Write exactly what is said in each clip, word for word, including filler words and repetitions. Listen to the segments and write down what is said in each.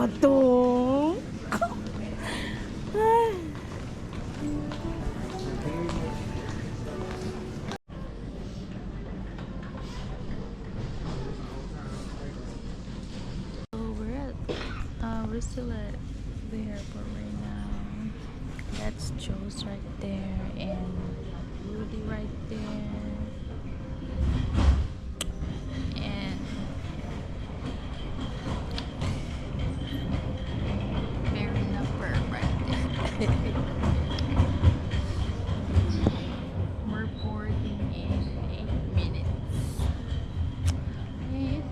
Tung. So we're at, uh, we're still at the airport right now. That's Joe's right there and Rudy right there. And Barry Number right there. We're boarding in eight minutes. Eight.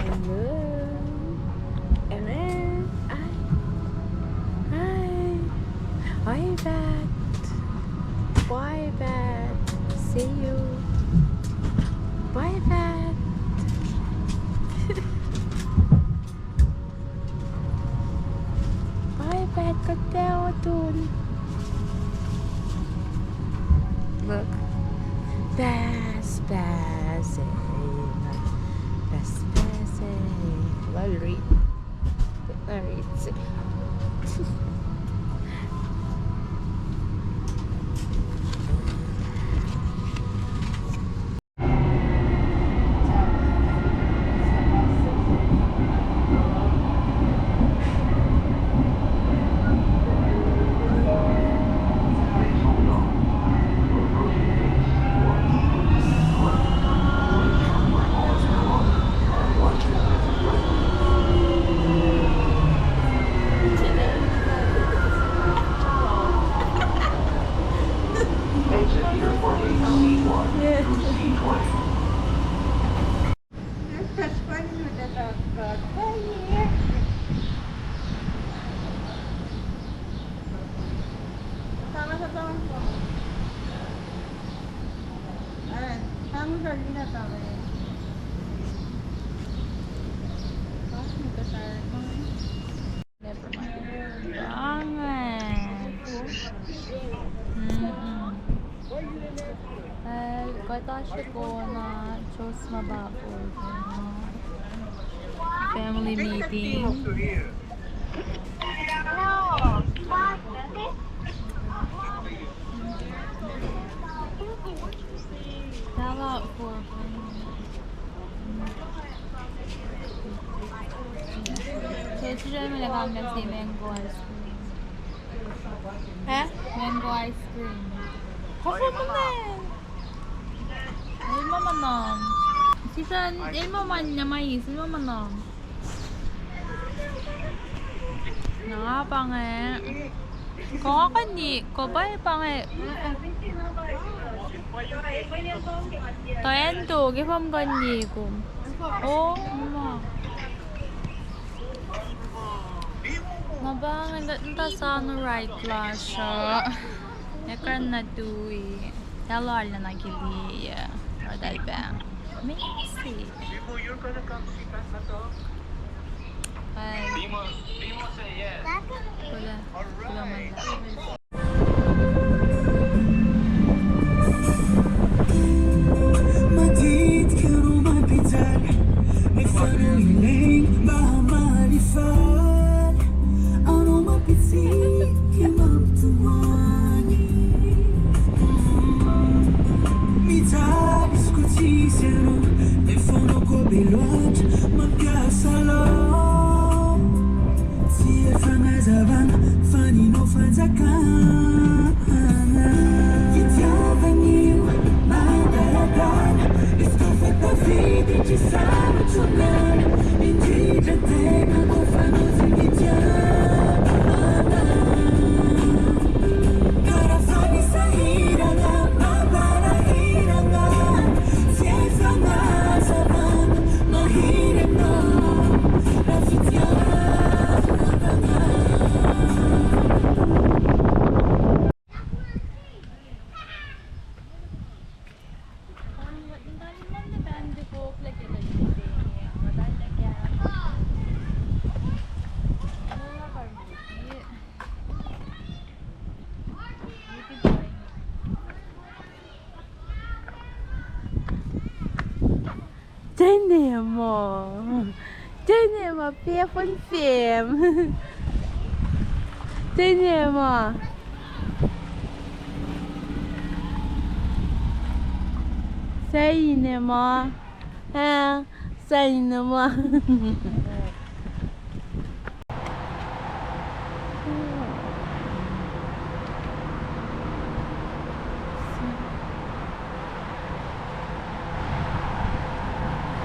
Hello. Hello. Hi. Hi. Bye, Pat. Bye, Pat. See you. Bye, Pat. Bye, Pat. Kuht pac otun. Look. Pass, pass, eh. Pass, pass, eh. Well read. Well read. Exit here for gate C one through C twenty. Never mind. Bange. Mm-mm. Eh, kuht oasr kona Joe's ma pa organ. Family meeting. Tala for So, sisacl me lah kangkasi mango ice cream. Eh? Mango ice cream. Kofo munen. El ma manam. Sisacl el ma man na ma is, el ma manam. Na pa inge. Ko nga kani, ko pa pa inge. Toen to, ke pa kani kom. Oh, ma. Na pa inge, nta sa no right lasr uh. Ekran na tui. Talo arulacna kili, uh, or that bang. Amazing. Bye. Kulo, kulo ma. Tene ma. Tene ma pefon fem. Tene ma. Saine ma. Ha, saine ma.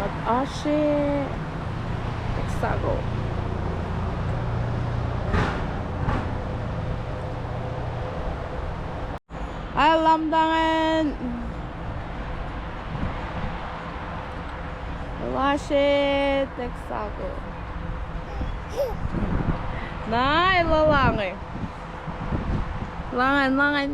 Kuht oasr Texaco. Alamtangan. Lasr Texaco. Na, elo lange. Langan, langan.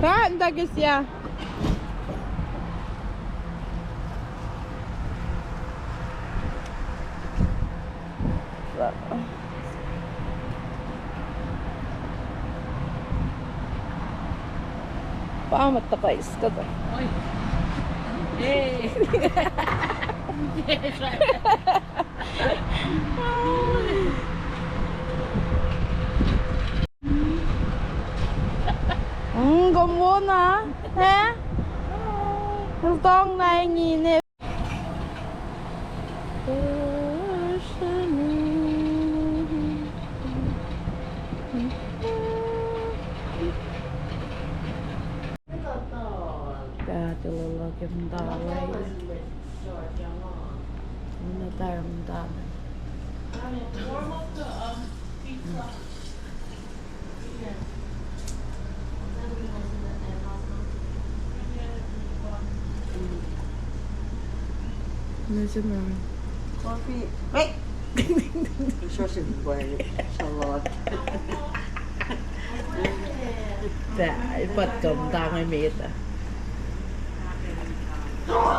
Ka, nda ke siya. Pa ma tuhkuh iskut. Oi. Hey. Mm, kom wona, eh? Eltong na ingine. Pahtuh luhk ke muhta lai. Muhta muhta. Coffee. Wait. Sure, sure, boy. Salad. Tah, ipat kom tange meta.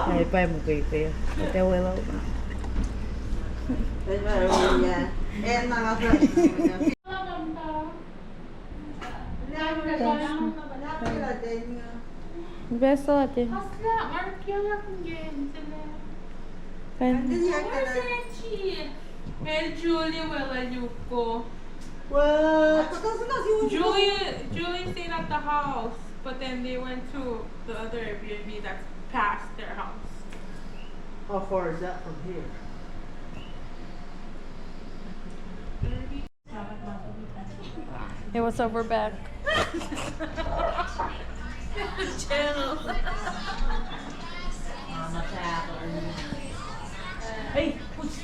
Ai, pa mukwi ke. Te welo. Eh, na, na, na. Vessel ate. Well, Julie, Julie stayed at the house, but then they went to the other Airbnb that's past their house. How far is that from here? Hey, what's up? We're back. Channel. Hey, what's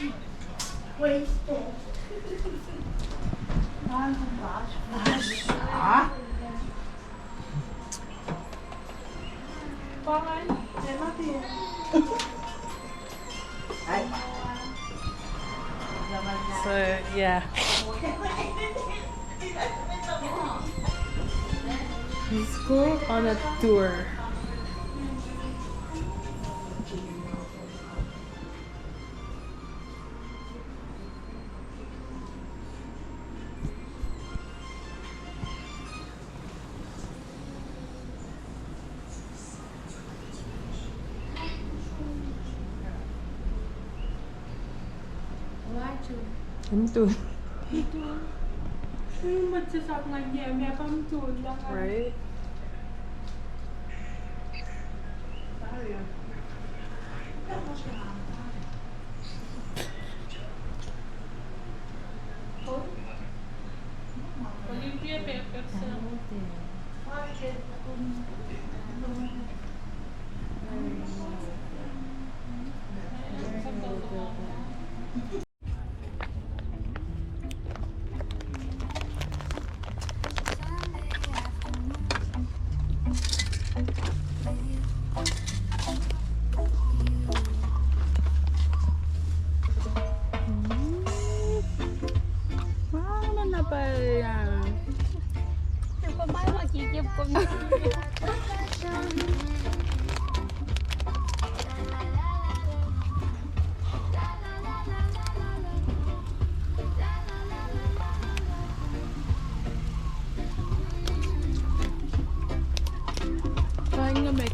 wait. Ah. So, yeah. Let's go on a tour. Kom tol. Right?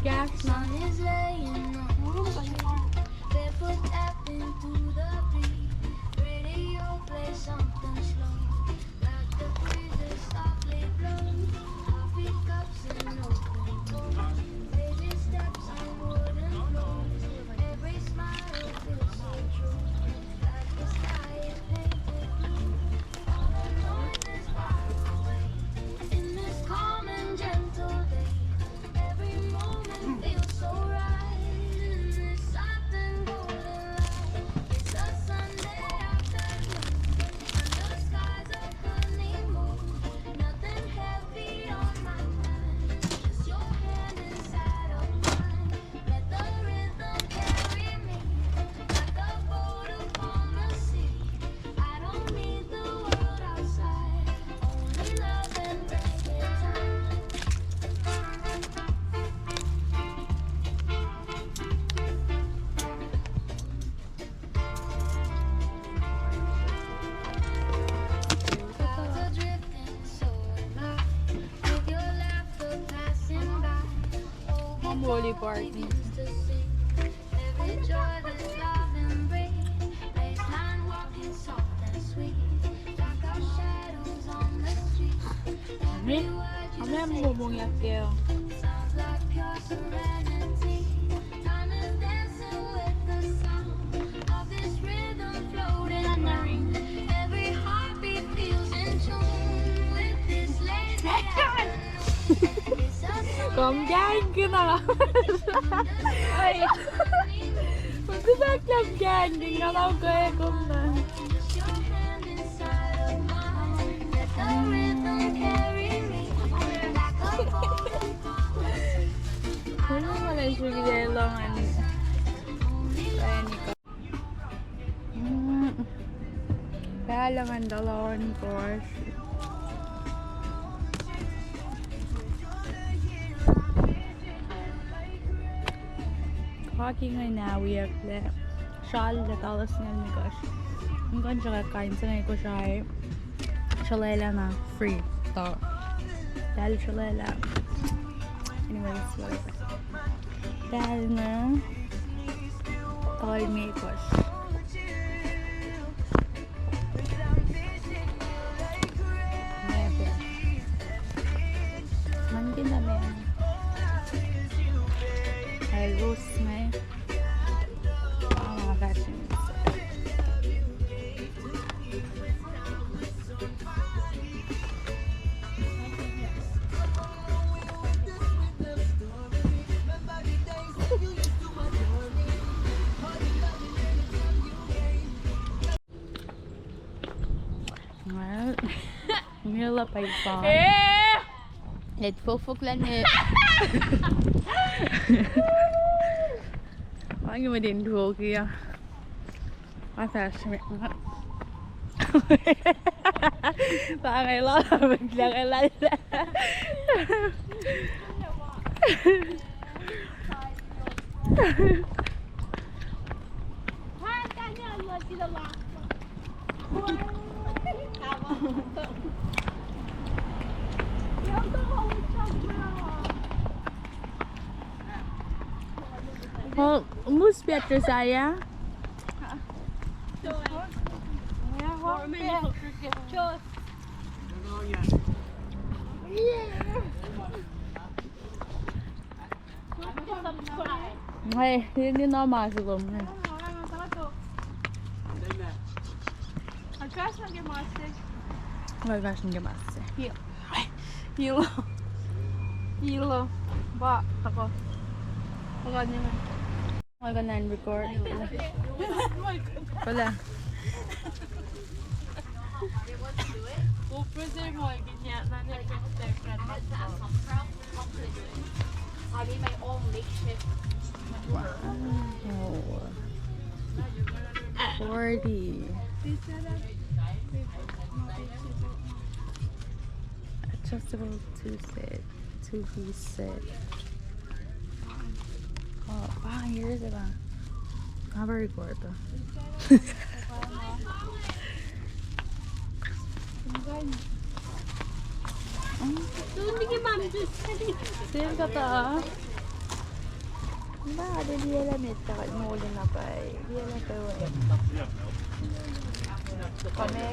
Gas na. Sun is laying on the street. Barefoot tapping to the beat. Radio play something slow. Like the breeze that softly blows. Coffee cups and open doors. Lazy steps on wooden floors. Every smile feels so true. Like the sky is painted blue. All the noise is far away. In this calm and gentle day. Every moment feels so right in this soft and golden light. It's a Sunday afternoon under skies of honeymoon. Nothing heavy on my mind, just your hand inside of mine. Let the rhythm carry me like a boat upon the sea. I don't need the world outside, only love and reggae time. Clouds are drifting, so am I, with your laughter passing by. Oh, holy party. Every joy this love embrace. Baseline walking soft and sweet. Like our shadows on the street. Every word you say to me sounds like pure serenity. Time is dancing with the sound of this rhythm floating around. Every heartbeat feels in tune with this lazy afternoon. Kom kain kena. Kom kain kena, kom na. Kom na ma na srihke long an. Mm. Pahluh ngan tuh lohn kohsr. Kaki inge na wiyuck lah sral lah tala singucul limekohsr. Nga kuh in sruhkwack kain se inge Kosrae. Srolwaclah na free. Tuh tahl srolwaclah. Anyways, whatever. Tahl inge. Tala limekohsr. Ngan kena me. Ai, rose me. Ah, fashion. Well, nge lah paipan. Eh! Let fofok lah ne. Wangi ma din duoki ah. Atas me. Tangai lal, tangai lal. Well, mus Petrus aya. Ai, ini na ma se lom. Al fashion ke ma se. Al fashion ke ma se. Ilo. Ilo. Ba, tako. Tako ni. Al kanan record. Pala. Wow. Forty. Adjustable two set, two piece set. Oh, wow, here's it. Nga pa record uh. Same kata. Na, ade liye lah met ah, kuht molin na pwacye. Liye lah pwacye. Kame.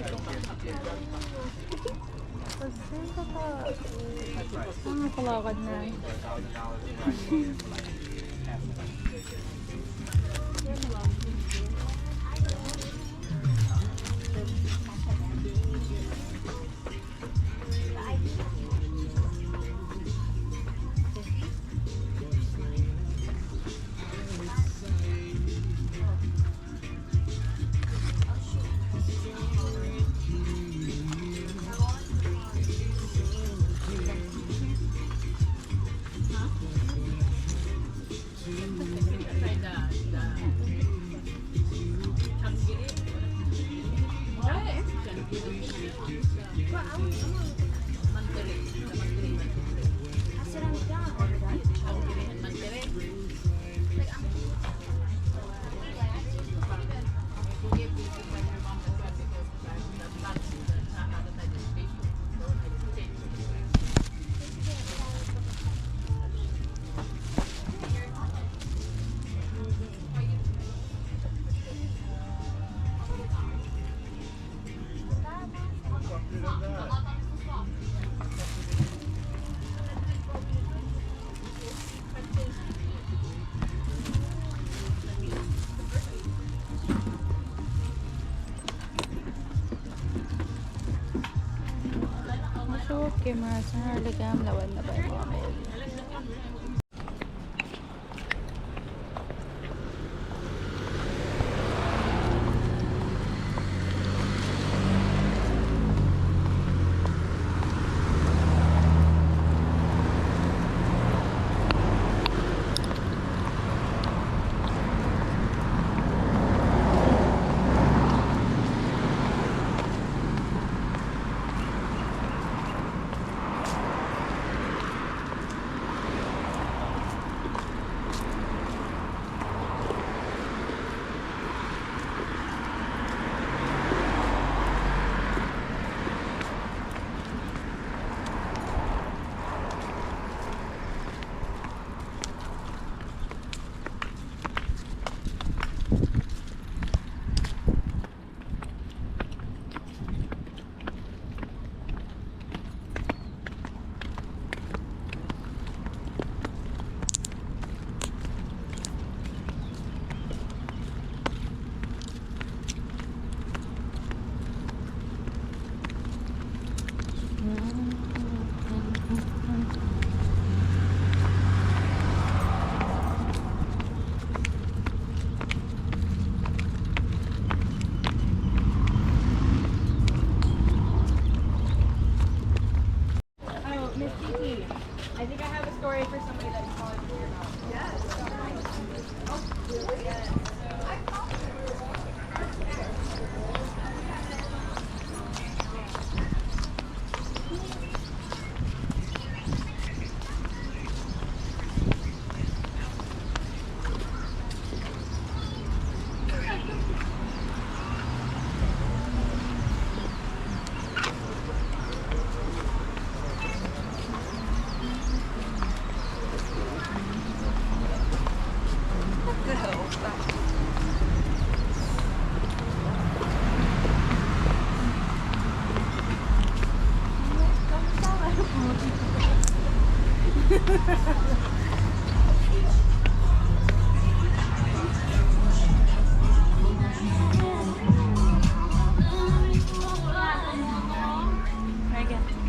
Sang fohlohkohn na. Masuk ke ma sang arlac kamlah wacna pwacye ma. Oh, Miss T T, I think I have a story for somebody that's calling for your house. Yes.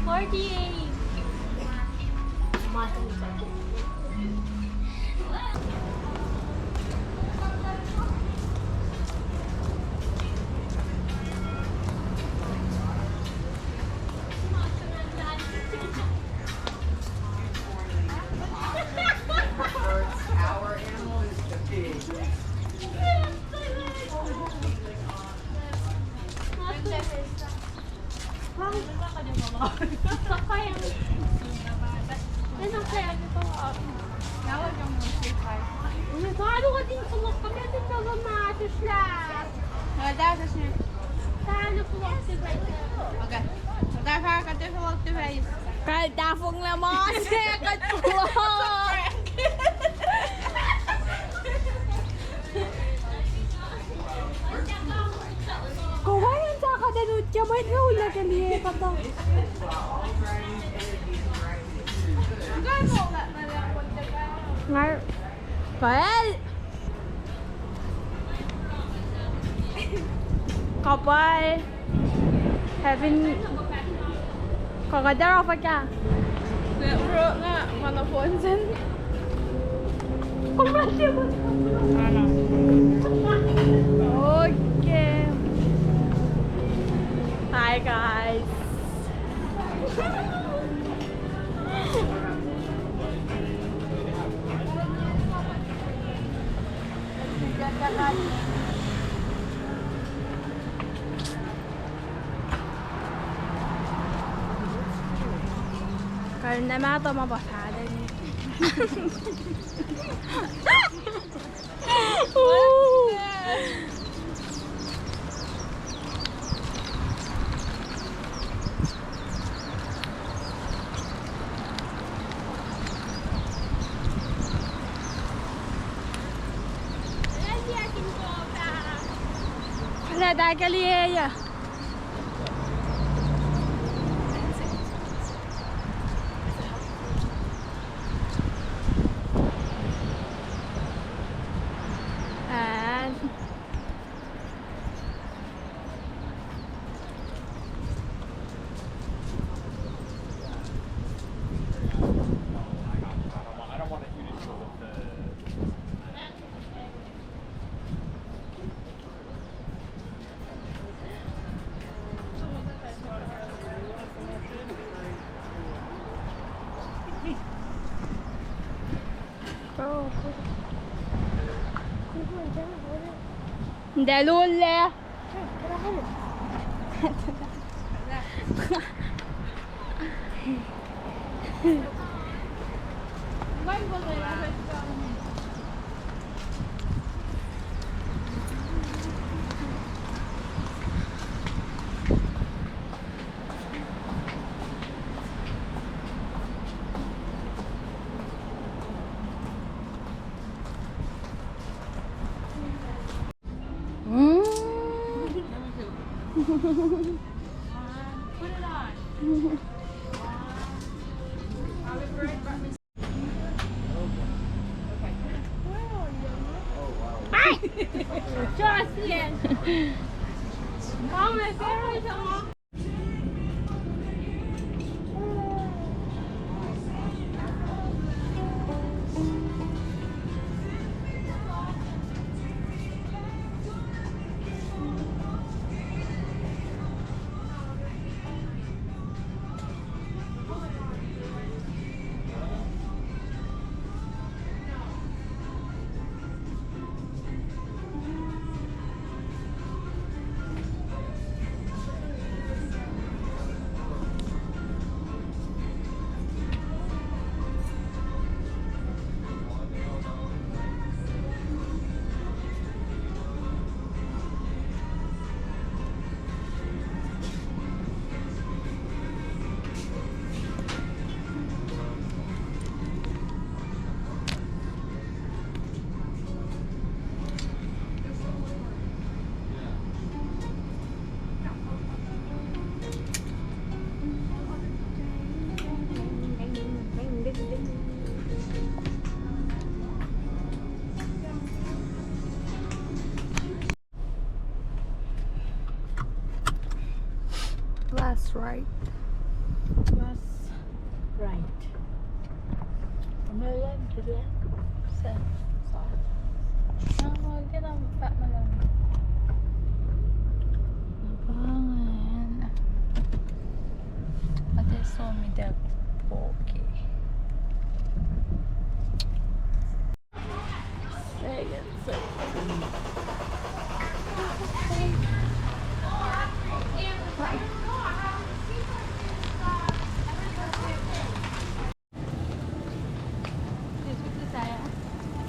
Forty-eight. Kal tahfonglac ma se kuht puhla. Utyak mwet nga ullac ke liye pahtuh. Nga, pacl. Kapal. Heaven. Kaka dara faka. Bro, nga mana phone sen. Ano. Okay. Hi, guys. Kalmac ma tuhma pa fahlen. Lah ta ke liye. And Ndelulle. Mm. Put it on. Hi. Jocelyn. Oh my God. Last right. Last right. Sa, sa. Ang, oh, di na pa malam. Napangan. Ate, so mi dak poke.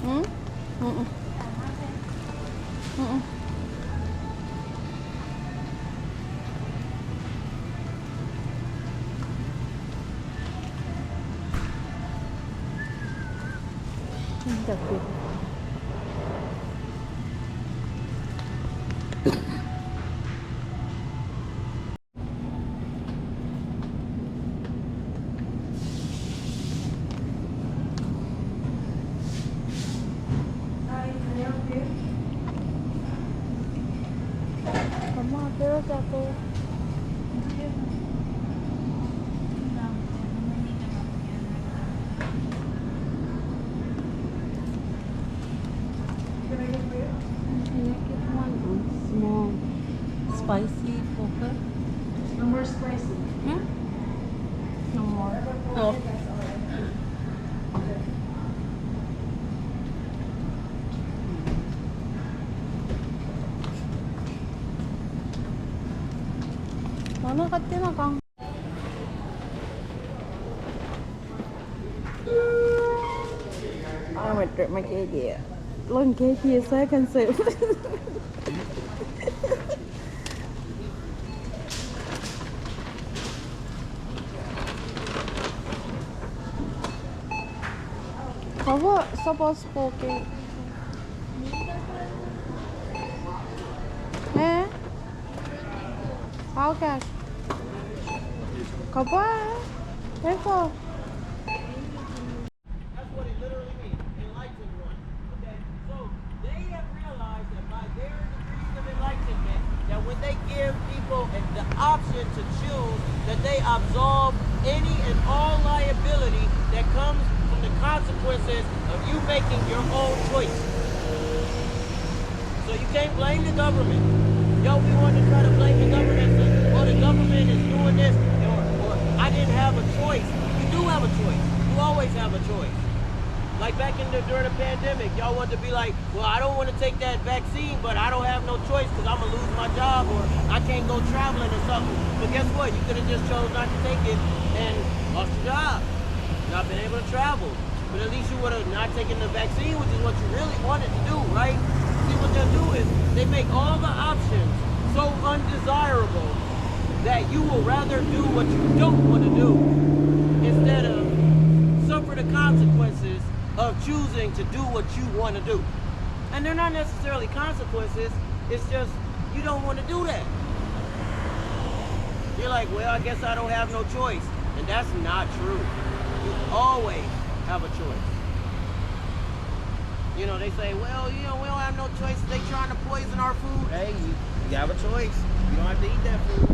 Hmm? Mm-mm. Mm-mm. Ang sakit. Pero taco. Can I get one small spicy poke? No more spicy. Hmm? No more. Oh. Mana kati na kang. Amet ma keti. Lon keti second sip. Kavo suppose poke. Eh? How cash? Kavo? Eko. That's what it literally means, enlightened one. Okay? So, they have realized that by their degrees of enlightenment, that when they give people the option to choose, that they absolve any and all liability that comes from the consequences of you making your own choice. So you can't blame the government. Yo, we want to try to blame the government. Say, well, the government is doing this, or, or I didn't have a choice. You do have a choice. You always have a choice. Like back in the, during the pandemic, y'all want to be like, well, I don't want to take that vaccine, but I don't have no choice because I'm gonna lose my job or I can't go traveling or something. But guess what? You could have just chose not to take it and lost your job, not been able to travel. But at least you would have not taken the vaccine, which is what you really wanted to do, right? See, what they'll do is they make all the options so undesirable that you will rather do what you don't want to do instead of suffer the consequences of choosing to do what you want to do. And they're not necessarily consequences, it's just you don't want to do that. You're like, well, I guess I don't have no choice. And that's not true. You always have a choice. You know, they say, well, you know, we don't have no choice. They trying to poison our food. Hey, you, you have a choice. You don't have to eat that food.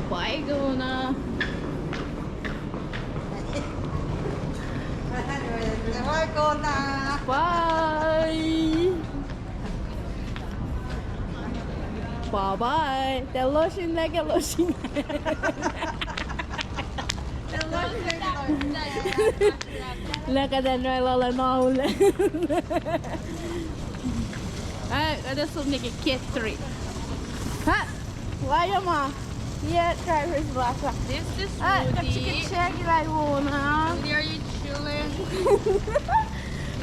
Bye, Gona. Bye, Gona. Bye. Bye bye. Tell Loshin, like a Loshin. Tell Loshin. Look at that, no, Lola, no. Ah, that is something like a kid trip. Ha? Why am I? Yeah, driver's license. This is Rudy. Ah, the chicken shack, like, oh, no. Rudy, are you chilling?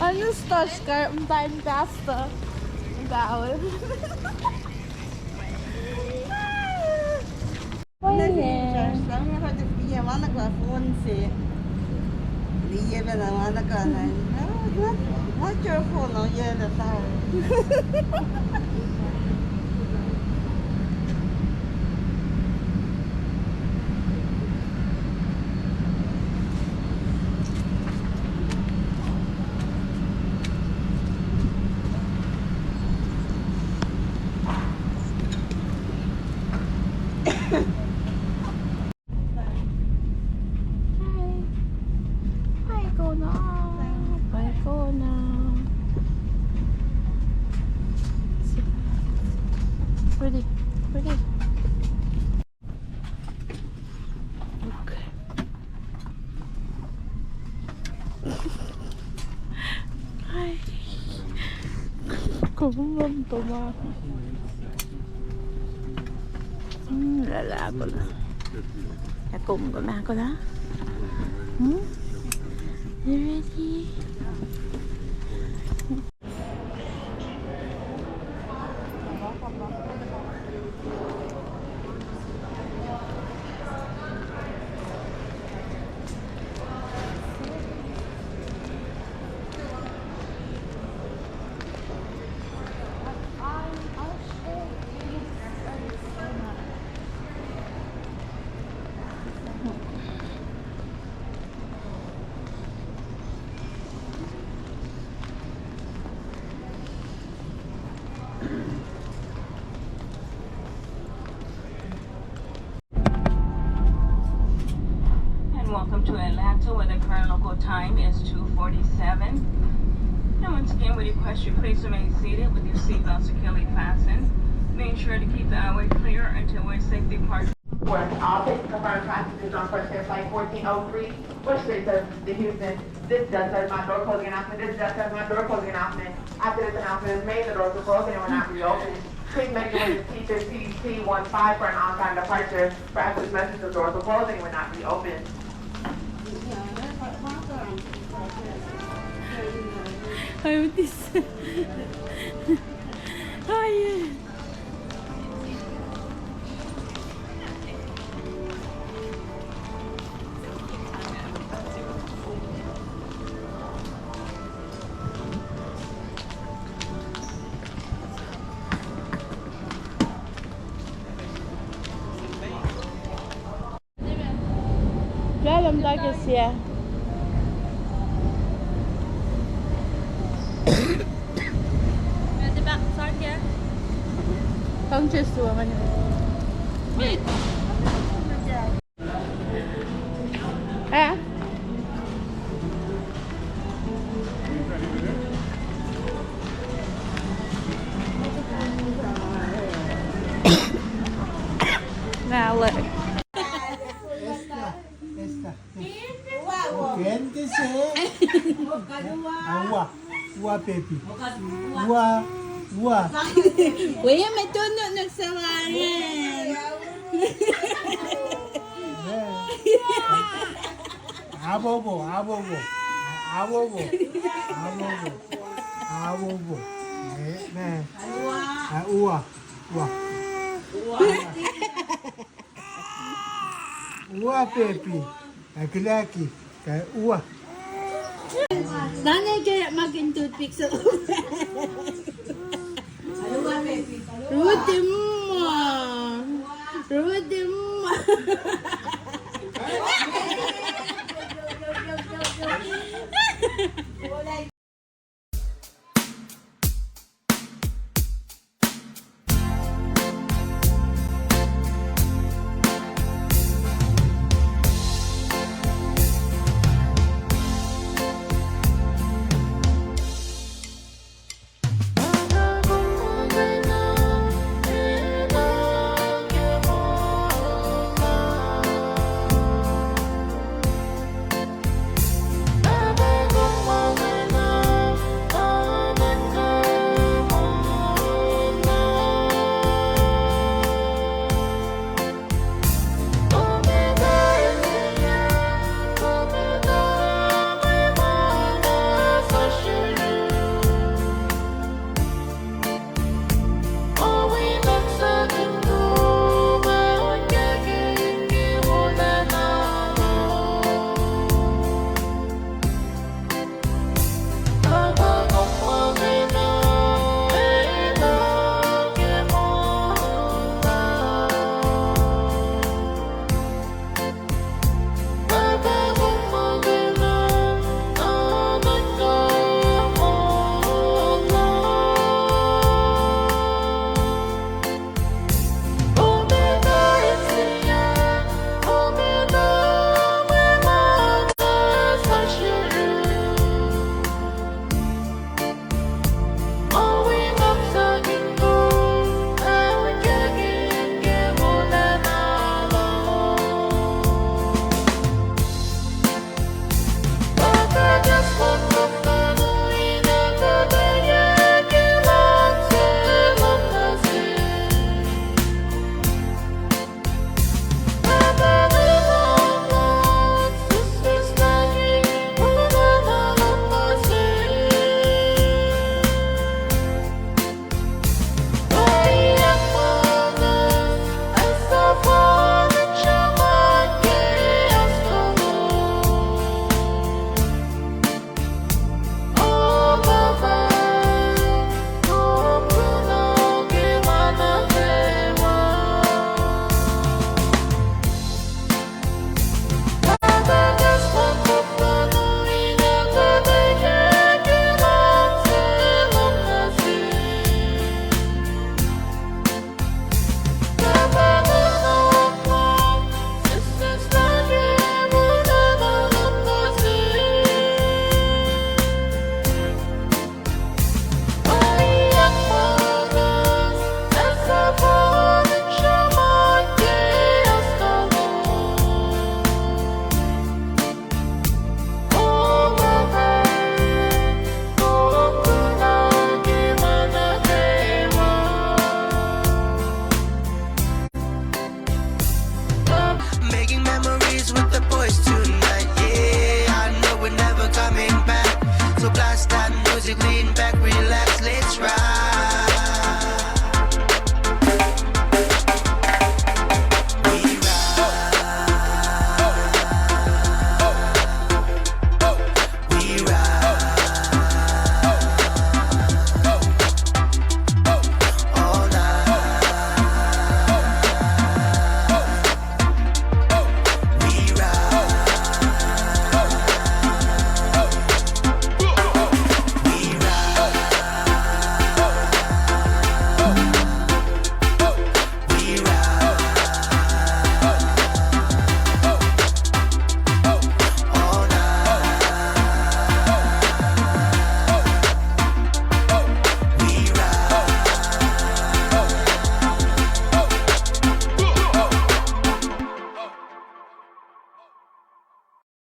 Ano sto car, time pasta. Bawal. Oye. Not, not your phone, oh, yeah, that's how. Hi. Hi, Kona. Hi, Kona. Ready, ready. Okay. Hi. Kom lam toma. Hmm, lala, Kona. Ya kom, kom, Kona. Hmm? You ready? The current local time is two forty-seven. And once again, we request you please remain seated with your seatbelt securely fastened. Make sure to keep the airway clear until we're safely parked. For all passengers and foreign passengers on Frontier Flight fourteen oh three, which takes us to Houston. This desk has my door closing announcement. This desk has my door closing announcement. After this announcement is made, the doors will close and will not reopen. Please make your way to T fifteen C one five for an on-time departure. For access message, the doors will close and will not reopen. Ai, utis. Ai, eh. Kahlwem ta ke sie. Tong Jesu angan. Ah. Now look. Esther, Esther. Ken ke se. Ua, ua, baby. Ua, ua. Wea me tonok nuk selarin. Abobo, abobo. Abobo. Abobo. Abobo. Eh, ne. Ua, ua. Ua, baby. Akilaki. Ke ua. Sana ke makin toothpick so. Ruti ma. Ruti ma. Sit, lean back, relax.